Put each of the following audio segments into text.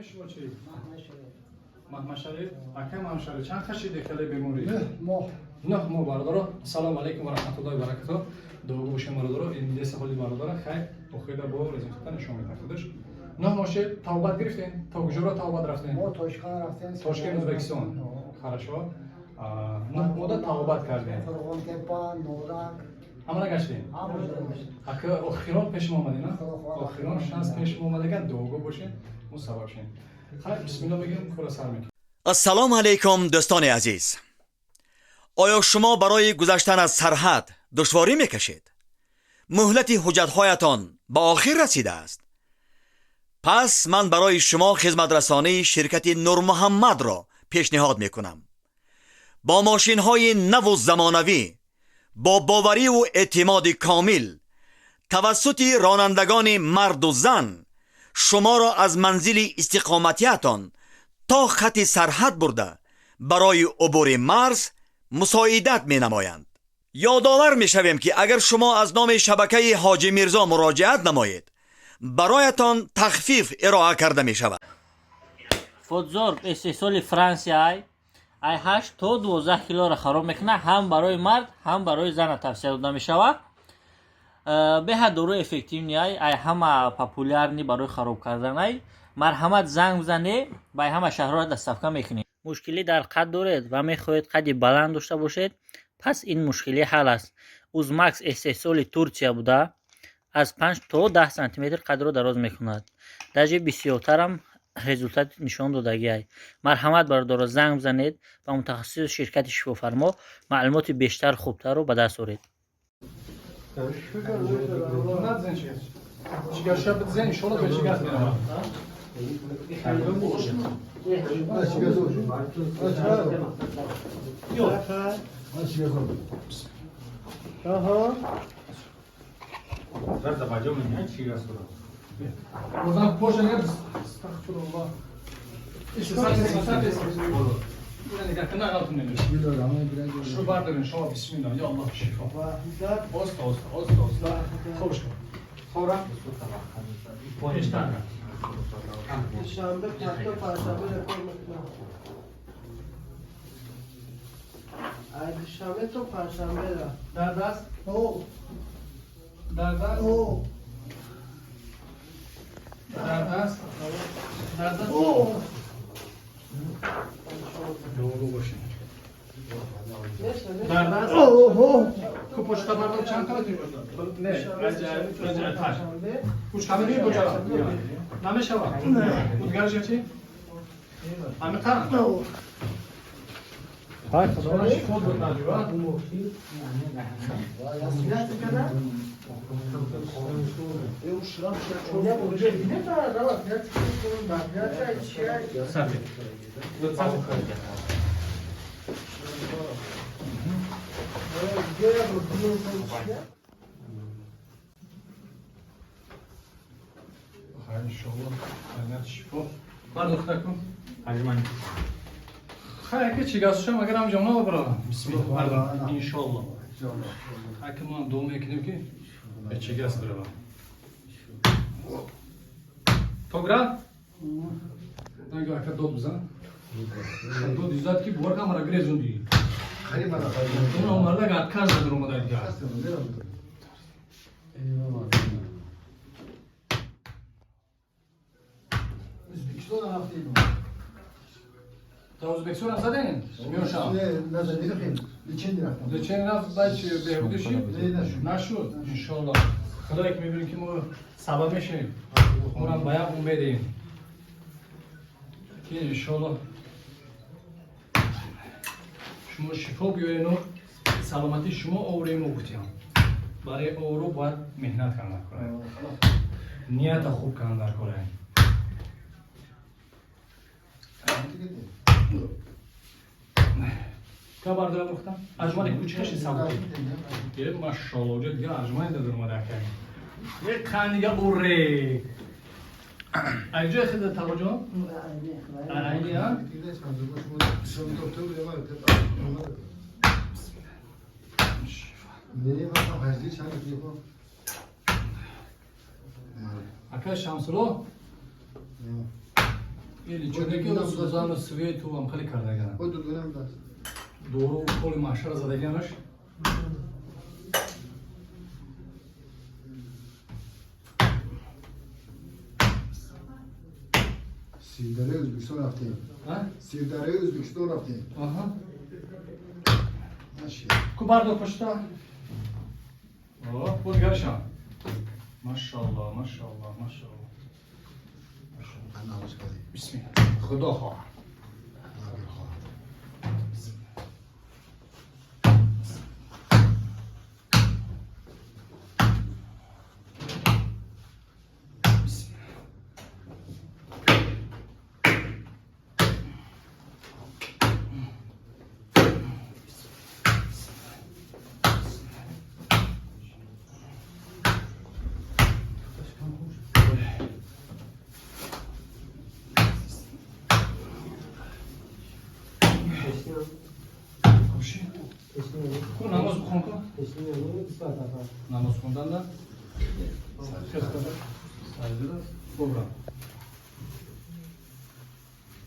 Номи шумо чӣ? Маҳмадшариф. Акай Маҳмадшариф, чанд хашиди хеле беморӣ? 9 моҳ. 9 моҳ. Бародаро, ассалому алайкум ва раҳматуллоҳи ва баракатуҳ. Дуогӯ бошем, бародаро. Ин деса ҳоли бародара хайр охирида бо результата нишон медиҳад худаш. 9 моҳ шед, тавбат гирифтем. То куҷоро тавбат рафтем? Мо Тошканд рафтем. Тошкент, Ӯзбекистон. Хорошо. 9 моҳда тавбат кардем. Қурғонтепа, Норак. Ҳамана гаштем. Ҳама ҷо гаштем. Ака, охирон пеш мо омадем, охирон шанс пеш мо омадаган. Дуогӯ бошем, мо сабаб шем. Хайр, бисмилло мегӯем, кора сар мекунем. Ассалому алайкум, дӯстони азиз! Оё шумо барои гузаштан аз сарҳад душворӣ мекашед? Муҳлати ҳуҷҷатҳоятон ба охир расидааст? Пас ман барои шумо хизматрасонии ширкати Нурмуҳаммадро пешниҳод мекунам. Бо мошинҳои наву замонавӣ, бо бовариву эътимоди комил, тавассути ронандагони марду зан шуморо аз манзили истиқоматиятон то хати сарҳад бурда, барои убури марз мусоидат менамоянд. Ёдовар мешавем, ки агар шумо аз номи шабакаи Ҳоҷӣ Мирзо муроҷиат намоед, бароятон тахфиф ироа карда мешавад. Фотзор истеҳсоли Франсия ай 8 то 12 килоро хароб мекунад. Ҳам барои мард, ҳам барои зана тавсия дода мешавад. Беҳад дорои эффективный ай, ҳама популярный барои хароб кардан ай. Марҳамат, занг бизане, ба ҳама шаҳрҳоро доставка мекунем. Мушкилӣ дар қад доред ва мехоҳед қади баланд дошта бошед? Пас ин мушкилӣ ҳал аст. Узмакс истеҳсоли Турсия буда, аз 5 то 10 сантиметр қадро дароз мекунад, даже бисёртарам результат нишон додагиай. Марҳамат, бародаро, занг бизанед ба мутахассиси ширкати Шифофармо, маълумоти бештар, хубтарро ба даст оред. Надзен чигас. Чигас шаб зен, иншолло ба чигас меравад. Озан поша не, астағфируллоҳ. Иш сар сар. Ина нигоҳ кун, ағалтун немеш. Шу бардорин шумо, бисмилла, я Аллоҳ, шифо. Оста, оста, оста, оста. Хуб шуд. Хора? Пештар. Шанбе, панҷто, панҷшанбе кор мекунам. Ай душанбе то панҷшанбе. Дар даст? О, Дар даст? о, Дар даст? Дар даст? о. Дуогӯ бошед. Дар даст? О, Ку почта бардор, чанд кала ту? Не, раҷа, раҷа таш. Пучка мери бочара. Намешава. Удгарш чи? Амиқа? Хай, Худо шифо дод наҷуа. Сафи. Сафи. Хай, иншаллоҳ, айнат шифо. Бардохта кун. Хай, ака чигас шам, агар ҳам ҷамъ бара. Бисмиллоҳ, бардор. Иншаллоҳ. Ака, мо дуо мекунем, ки ба чигас барава. Тогра? Нага, ака, дод бизан. Дод изад, ки бовар камара грезунди. Уна омарда отказ надор омада дигар. Ӯзбекистон рафтем. Та Ӯзбекистон ҳам задем? Миёшам. Не, назадем, лечение рафтам. Лечение рафт, баъд чи беҳбудӣ шид? Не, нашуд. Нашуд. Иншоллоҳ. Худое ки мебинем, ки мо сабаб мешавем. Монам ба як умедем. Ки иншоллоҳ шумо шифо биёену саломатии шумо оврему гуфтем. Барои овру бояд меҳнат кардан кунем. Нията хуб кардан дар кораем. Ка бардора бухтам? Аҷмали кучикаши сабук. Е, машалло, ҷо дигар аҷмали дадор омада акай. Е, қан дига уре. Ай ҷои хида таваҷҷӯҳ? Айни, а? Ака Шамсулло, Или чунаки сузану свету ам хеле кардаган. Ой, дудгонам даст. Дору коли машара задаганаш. Сирдарёи Ӯзбекистон рафтем. А? Сирдарёи Ӯзбекистон рафтем. Аҳа. Наши. Ку бардор пошта. О, вот гаршам. Машаллоҳ, машаллоҳ, машаллоҳ. Ана ошкари. Бисмилла. Худо хоҳад. Набир хоҳад. Ку намоз бихон ку. Намоз хондан да. Саҷда. Бобра.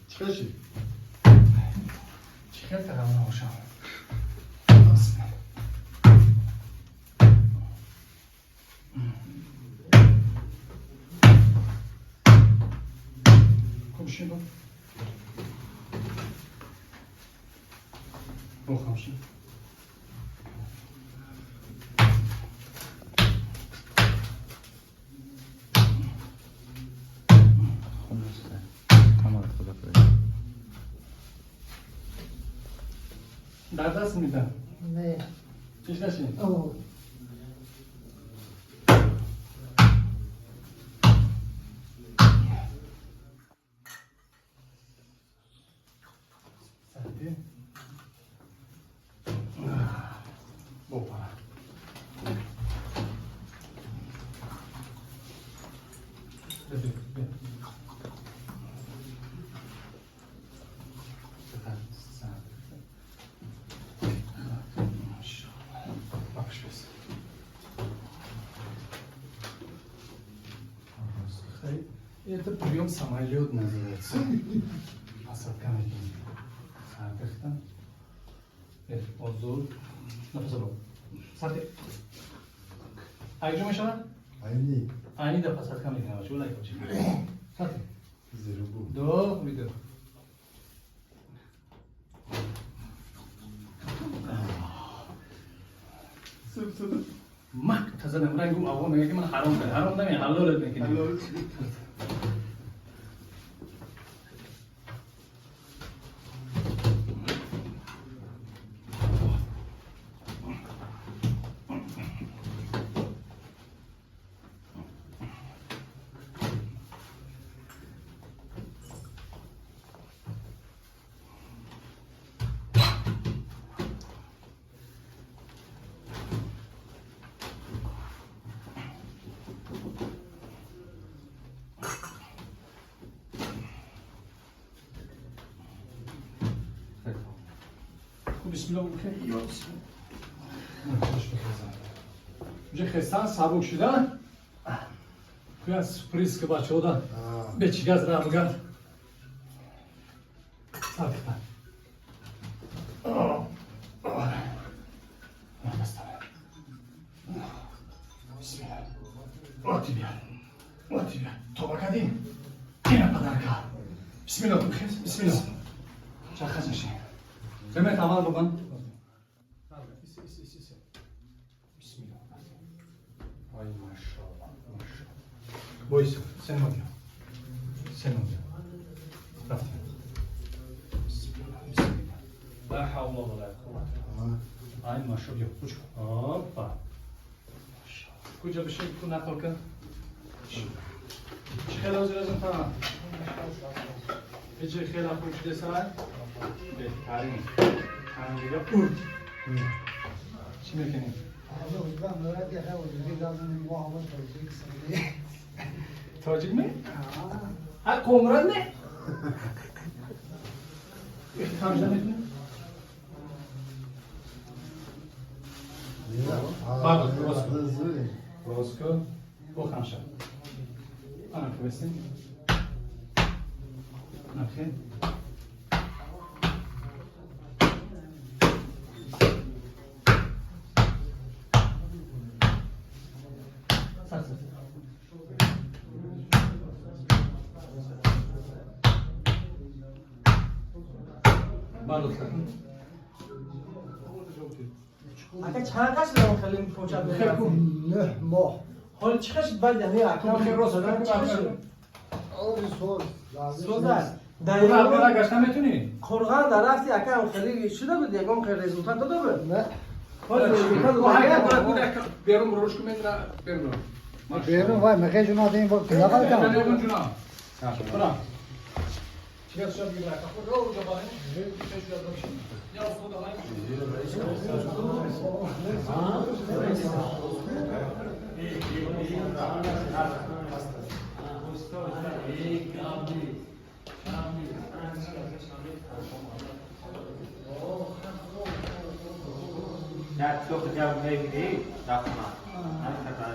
Чӣ хел шид? Чӣ хел тағам набошам? Ку бишин бо. Бо хамшин. Дар даст мида. Не. Чиш нашин? О. Сади. Опа. Это прием самолет называется. Посадка на. Озур. Нафас бро. Сати. Айҷо мешава? Айни. Айни да посадка мекунам. Чӣ лайк чӣ? Сати. Зерубу. До видео. Мак тазанам рангум аво мега ки ман ҳаром кард. Ҳаром наме, ҳалолат мекунем. Ҳалол. Бисмилла уже хестан сабук шуда. Куя сюрприз ки бачаҳода бечигаз рамган. Садиқта. Бисмилла. Вот тебе. Вот тебе. Тоба кадим. Ина подарка. Бисмилла, бисмилла. Чахаз меши. Демек аввал бубан. Бисмилла. Ай машаллах, машаллах. Бойся, сен модя. Сен модя. Рафтем. Бисмилла, бисмилла. Ла хавла ва ла қуввата. Ай машаллах, куч. Опа. Куҷа бишин ку нақл кун. Чӣ хеле ҳозир аз та? Ҳеҷ хеле хуб шудесай? Беҳтарин. Дига урд. Чӣ мекунем? Тоҷик ме? А қумрат не? Ихтихамжа мекунем? Бардор, рост кун. Рост кун. Бо хамша. Ана кубесин. Хе. Сар, сар. Банд استاد. Ака, чанд қаш шудам, хеле почат мерафтӣ? 9 моҳ. Ҳоли чӣ қаш баъд яъне ака Хеле рост. чӣ қаш шуд? Оли соз. Соза. Дар Ягон ягон гашта метуни? қурған дар рафти, ака, ҳам хеле шуда буд, ягон хеле результат дода буд? Не. Ҳоли результат дода. Берун руш кун, берун. Берун вай мехе жуна дем ва киза кам. Берун жуна. Бра. Чигар шаб гира. Ро ҷабай. Я устод алай. Як чоқ ҷав мегирӣ, дар хона. Ҳамин қадар